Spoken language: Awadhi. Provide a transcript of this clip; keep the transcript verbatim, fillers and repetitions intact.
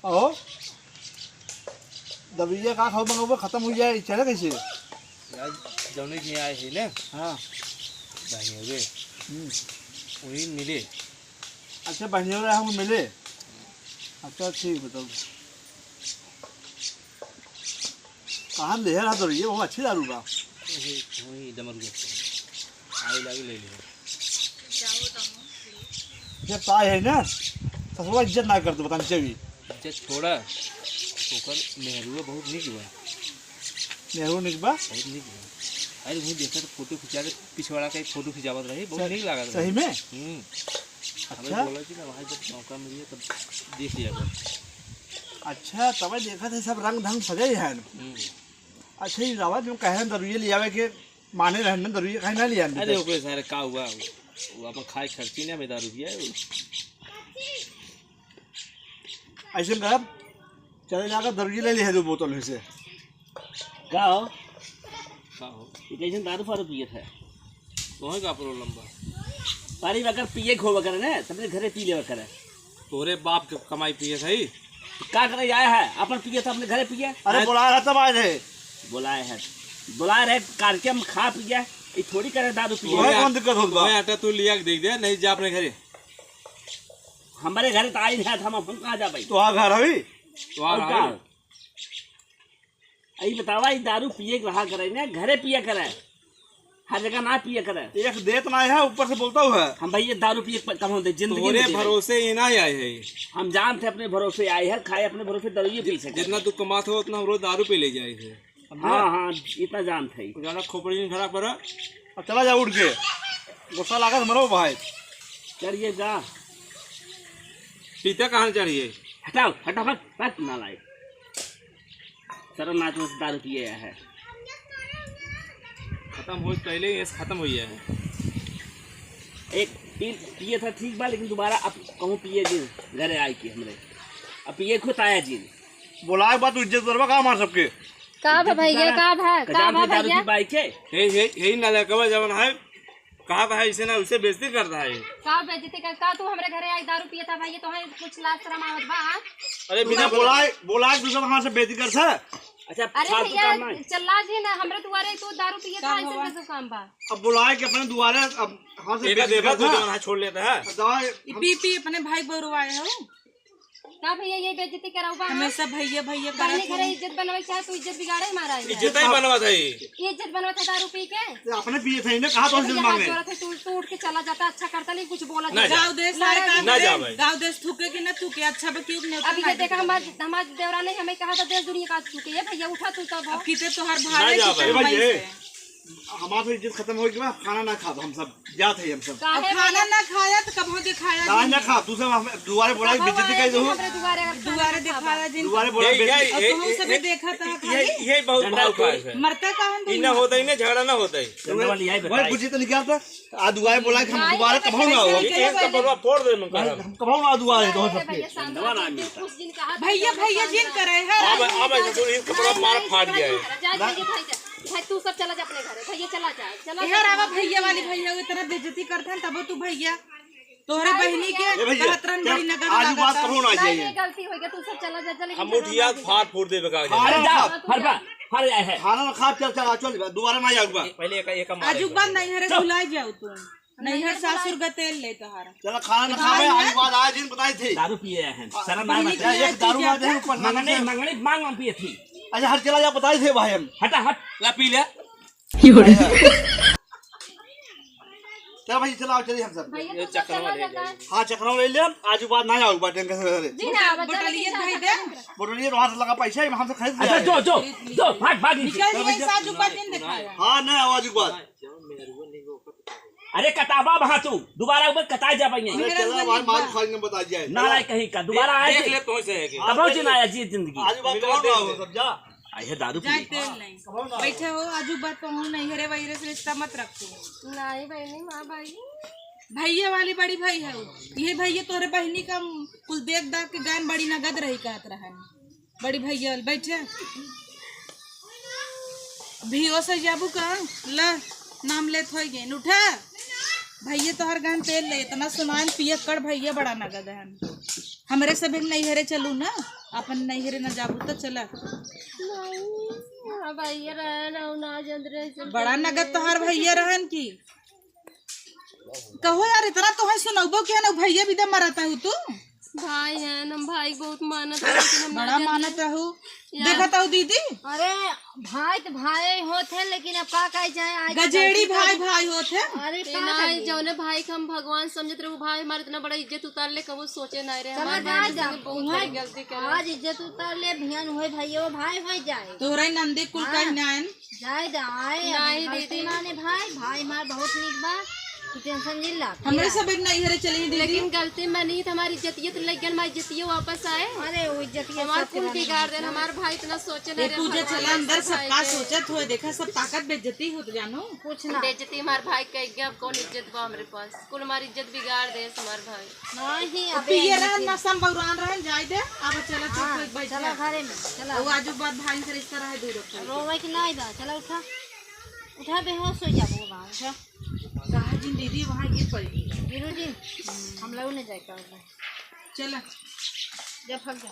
अहो, दबिया का खाओ मंगाओ, खत्म हो जाए, चले कैसे? यार, जौने के यहाँ आए हैं ना, हाँ। बहनेरे। हम्म। वही मिले। अच्छा, बहनेरे हम मिले। अच्छा, ठीक, बताओ। कहाँ ले रहा दरुइया? बहुत अच्छी दारू बा। वही, वही डमरू के। आवे लागे ले लिया। जब ताय है ना, ससुरा इज्जत ना कर दो, बता, जब भी। इज्जत छोड़ा, ओकर मेहरुआ बहुत नीक बा। मेहरुआ नीक बा? बहुत नीक बा। अरे, वही देखा तो फोटो खिंचा के, पिछवाड़ा का एक फोटो खिंचावत रही, बहुत स-, नीक लागत सही रही। में? हम्म। अच्छा। हमें बोला कि ना, वहाँ जब मौका मिले, तब देख लिया कर। अच्छा, तबे देखा थे, सब रंग ढंग सजे हैं। हम्म। अच्छा, ये रवा जो कहे हैं, दरुइया ले आवे के माने रहन में दरुइया काहे ना लिया अरे, ओकरे सारे का हुआ? वो अपन खाए खर्ची ना में दारू पिया है वो। ऐसे करब, चले जाकर दरुइया ले लिया दो बोतल में से। का हो? का हो? ये कैसे दारू फारू पिए थे? तोहे का problem बा? पारी अगर पिए के होबा करे ना, तब घरे पी लेवा करे। तोरे बाप के कमाई पिए थे। का करे आया है? अपन पिए थे, अपने घरे पिए। अरे, आज बोलाए रहा तब आए रहे। बोलाए है, बोलाए रहे कार्यक्रम खा पिया, ई थोड़ी करे दारू पिया। तोहे कौन दिक्कत होत बा? तोहे आटा तू लिया के दे दे, नहीं जा अपने घरे। हमारे घरे तो आई है, हम, हम कहाँ जा भाई? तोहार घर हवी? तोहार और का? हवी? ई बतावा, ई दारू पिए के रहा करे ना, घरे पिया करे, हर जगह ना पिया करे। एक देत ना है, ऊपर से बोलता हुआ। हम भैया दारू पिए प-, कम होते, जिंदगी तोरे में भरोसे ये ना आए है। हम जानते अपने भरोसे आए हैं, खाए अपने भरोसे, दारू ये पी सके। जितना तू कमात हो, उतना हम रोज दारू पी ले जाए थे। समझे? हाँ, हाँ, इतना जानते हैं। ज्यादा खोपड़ी नहीं खराब करा। अब चला जा उठ के। गुस्सा लागत मरो भाई। चढ़िए जा। पीता कहाँ चढ़िए? हटाओ, हटाओ, हट, हट, नालायक। शर्म ना तो दारू पिए है। खत्म हो, पहले ही खत्म हो गया है। एक पी, पिए था ठीक बा, लेकिन दोबारा अब कहूँ पिए जिन घरे आए के हमरे। अब पिए खुद आया जिन। बोलाए बात इज्जत करबा का हमार सबके? का भा भैया, का भा, का कजान भा थे दारू भैया? पी बाई के? हे, हे, हे, ना लड़कवा जवन है, कहा था, इसे ना, उसे बेइज्जती करता है। का बेइज्जती कर, का तू हमरे घरे आई दारू पिए था भैया, तोहे कुछ लाज शरम आवत बा, हाँ? अरे बिना बोलाए, बोलाए तू सब हमारे से बेइज्जती करता है। अच्छा, अरे फालतू भैया, काम ना है। चला जी ना, हमरे दुआरे तू दारू पिए था, ऐसे कैसे काम बा? अब बोलाए के अपने दुआरे, अब हमारे से एका बेइज्जती देखा करता तू है। जवन हाथ छोड़ लेता है। अब दवा ई पी पी अपने भाई बरुआए हो। का भैया ये बेइज्जती कराऊ बा, हाँ? हमेशा भैया, भैया बहनी करत घरे है। इज्जत बनवाई चाहे तू इज्जत बिगाड़े हमारा है। इज्जत ही बनवा था ये। ये इज्जत बनवा था दारू पी के? ये अपने पिए थे, इन्हें कहा तो ये इज्जत भैया हाथ मांगे। जोड़ा थे, तू, तू उठ के चला जाता, अच्छा करता, लेकिन कुछ बोला ना जाता। जा। गाँव देश ना आए जा। काम ना करे, जा भाई। गाँव देश थूके कि ना थूके, अच्छा बा कि ना अभी थूके, ये देखा, हमार, हमार देवरा नहीं हमें कहा था देश दुनिया का थूके, ये भैया उठा तू तब। अब किते तोहार ना भाई जा किते भाई। हमारे से। हमार तो इज्जत खत्म हो गई बा, खाना ना खाब हम सब, जात है हम सब। काहे अब खाना भैया? ना खाया तो कब हो दिखाया ना, जिन? ना खा, तू सब हम दुआरे बोला, कब बेइज्जती आया कर दो। जिन हमरे दुआरे, अब खाना दुआरे ना खाबा। दिखाया जिन। दुआरे बोला, ये, बेइज्जती ये, अब ये, तू ये, सब ये, देखा था ये, खाली। ये बहुत ये, भाव ये, खाए है। मरता कहाँ दुनिया इन्ना में? होता ही ना, झगड़ा ना होता ही। चंदवा लिया है, भाई, बताई। बुझी तो निकाल था। आ दुआरे बोला कि हम भाई, दुआरे ये कबहू ना हो। कैसे ये निकल कपड़वा फोड़ दे मैं भाई, कहब। हम कबहू ना दुआरे तो अरे सबके। भैया, शांत रहो, तू कुछ दिन कहा था, भैया, भैया जिन करे है। अब, अब ऐसे तू इस कपड़ा मार फाड़ गया है। जा, जा, जा, जा, जा। भाई, तू सब चला जा अपने घरे। भैया, चला जा, चला जा। यार, आवा भैया वाली भैया, वो इतना बेइज्जती करते हैं, तबो तू भैया, तोहरे अरे बहिनी के भैया। ए भैया, कहत रहन बड़ी नगर आज लागत बात है। कहो ना नहीं, जाइए। ये गलती हो गया, तू सब चला जा, चल, हम चला उठिया जा। फाड़ फोड़ देबे का हाँ, अरे जा, हाँ, तू फरबा, जा। फर आए है। खाना ना खा, चल, चल, चल, दोबारा ना आऊंगा। पहले एक, एक मार आजू एक बार बार। नैहरे चुप। भुला जाओ तू। नैहर नैहर सासुर भुला। गतेल ले तोहारा। चला खाना ना खा, भाई, आज बात आज दिन बताई थी। दारू पिए हैं, आ, शर्म ना बहिनी बता। के एक दारू ना दे, ऊपर से मंगनी, मंगनी मांग मांग पिए थी। अच्छा, हट, चला जा, बताई थे भाई हम। हटा, हट। ला पी ले। चल भाई, चलाओ, चलिए हम सब। भैया, ये तू सब चक्कर चला वाले जाता है। हाँ, चक्कर ले ले, आज बाद ना आऊंगा, टेंशन से। जी ना, बच्चा बोतलिए लेके भाई जा दे। सकता है। बोतलिए तो हाथ लगा पैसा, हमसे खरीद अच्छा, लिया। जो, जो, जो, भाग, भाग, नीचे। निकल चल गई, भैया। साजू का दिन दिखाया। हाँ, ना, आज बाद। अरे कताबा वहाँ तू, दोबारा ऊपर कताई जा पाएंगे। अरे चला भाई, मार खाई न बता जाए। नालायक कहीं का, दोबारा आए देख थे। ले पहुंच जाएगी। कबो जी ना आया जी जिंदगी। आज बात कौन रहा हो सब जा। आए है दारू जाए पी। तेल नहीं। बैठे हो, आजू बात कहूँ नहीं, हरे वही से रिश्ता मत रखो। नहीं बहनी, माँ भाई। भैया वाली बड़ी भाई है वो। ये भैया तोहरे बहनी का कुल देख दाख के गान बड़ी नगद रही कहत रहन। बड़ी भैया वाली बैठे। भियो से जाबू का? ला, नाम लेत होई गइन। उठा। भैया तोहर गान तेल ले, इतना सुनान पियक्कड़ भैया बड़ा नगद है। हमरे सब एक नैहरे चलू ना। अपन नैहरे न जाबू त चला। नहीं, अब भैया रहे ना, ना जन रहे, सब बड़ा नगद तोहार भैया रहन की। कहो यार, इतना तो है सुनौबो के है ना, भैया भी दे मरता हूँ तू। भाई है ना, भाई बहुत मानत है, लेकिन हम ना बड़ा जन मानत रहू। यार। देखत हऊ दीदी। अरे भाई तो भाई होत है, लेकिन अब का कही जाए, आज गजेड़ी गलती भाई कर भाई होत है। अरे ये का ना, करी? जौने भाई के हम भगवान समझत रहे, वो भाई हमारे इतना बड़ा इज्जत उतार ले, कबो सोचे ना रहे। चला हमारे भाई जाए हमरे जा, संगे बहुत वहाँ बड़ी गलती करे। आज इज्जत उतार ले, भियान होए भाई, वो भाई होए जाए। तोहरे नंदी कुल हाँ। कहीं ना आयन। जाए दे, आए, नहीं अब गलती दीदी। माने भाई, भाई हमार बहुत नीक बा, तू टेंशन जिन ला। हमरे सब एक नैहरे चली दीदी। लेकिन गलती मानी तो हमारी इज्जतिया तो लग गई, हमारी इज्जतिया वापस आए। अरे वो इज्जतिया हमार सब कुल पुरानी बिगाड़ देन, हमार भाई इतना सोचे ना ए रहे, पूजा, भगवान चला अंदर ऐसा सबका भाई के। सोचत होए, देखा सब ताकत बेइज्जती होत जानो। कुछ ना। बेइज्जती हमार भाई कह गया, अब कौन इज्जत बा हमरे पास? कुल हमारी इज्जत बिगाड़ दे हमार भाई। नहीं, वो अबे पिए ऐसे रहन, नशा में बौरान रहन, जाए दे। अब चला चुप हाँ, होके बैठ चला जा। घरे में, चला। वो आजू बात भाई से रिश्ता रहे दूर रखो। रोवे के नहीं बा, चला उठा। उठा, बेहोश हो जाबो वहाँ, उठा। कहा जिन दीदी वहाँ गिर पड़ी। गिरू जी, हम लोग ने जाए का। चला। जा, भाग जा।